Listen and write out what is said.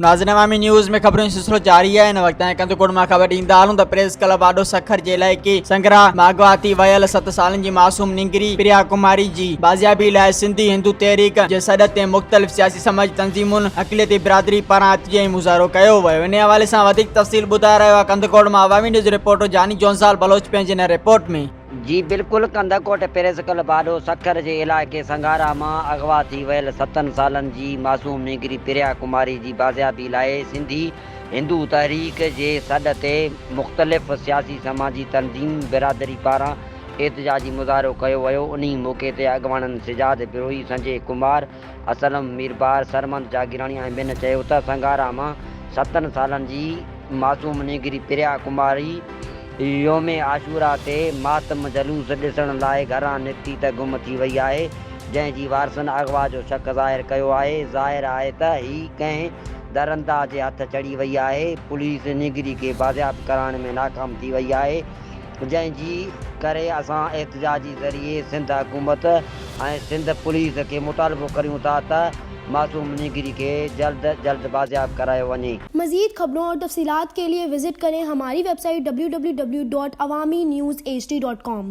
ناظرين عوامي نيوز ۾ خبرن جو سلسلو جاري آهي هن وقت تائين ڪنڌڪوٽ مان خبر ڏيندا هلون ته پريس ڪلب آڏو سکر جي علائقي سنگرا مان اغوا ٿي ويل ست سالن جي معصوم نينگري پريا ڪماري جي بازيابي لاء سنڌي هندو تحريڪ جي سڏ تي مختلف سياسي سماجي تنظيمن اقليتي برادري پاران احتجاجي مظاهرو ڪيو ويو انهي حوالي سان وڌيڪ تفصيل ٻڌائي رهيو آهي ڪنڌڪوٽ مان عوامي نيوز رپورٽر جاني جونسال بلوچ پنهنجي هن رپورٽ ۾. جي بلڪل ڪنڌڪوٽ پريس ڪلب آڏو سکر جي علائقي سنگهارا مان اغوا ٿي ويل ستن سالن جي معصوم نينگري پريا ڪماري جي بازيابي لاء سنڌي هندو تحريڪ جي سڏ تي مختلف سياسي سماجي تنظيم برادري پاران احتجاجي مظاهرو ڪيو ويو انهي موقعي تي اڳواڻن سجاد بروهي، سنجي ڪمار، اسلم ميربار، سرمند جاگيراڻي ۽ ٻين چيو ته سنگهارا مان ستن سالن جي معصوم نينگري پريا ڪماري يوم عاشورا تي ماتم جلوس ڏسڻ لاء گهران نڪتي ته گم ٿي وئي آهي، جنهن جي وارثن اغوا جو شڪ ظاهر ڪيو آهي، ظاهر آهي ته هي ڪنهن درنده جي هٿ چڙهي وئي آهي، پوليس نينگري کي بازياب ڪرائڻ ۾ ناڪام ٿي وئي آهي. جنهن جي ڪري اسان احتجاجي ذريعي سنڌ حڪومت ۽ سنڌ پوليس کي مطالبو ڪريون ٿا ته معصوم نينگري کي جلد جلد بازياب ڪرايو وڃي. مزيد خبرون اور تفصيلات کے لئے وزٽ ڪرين ھماري web site www.awamiNewsHD.com.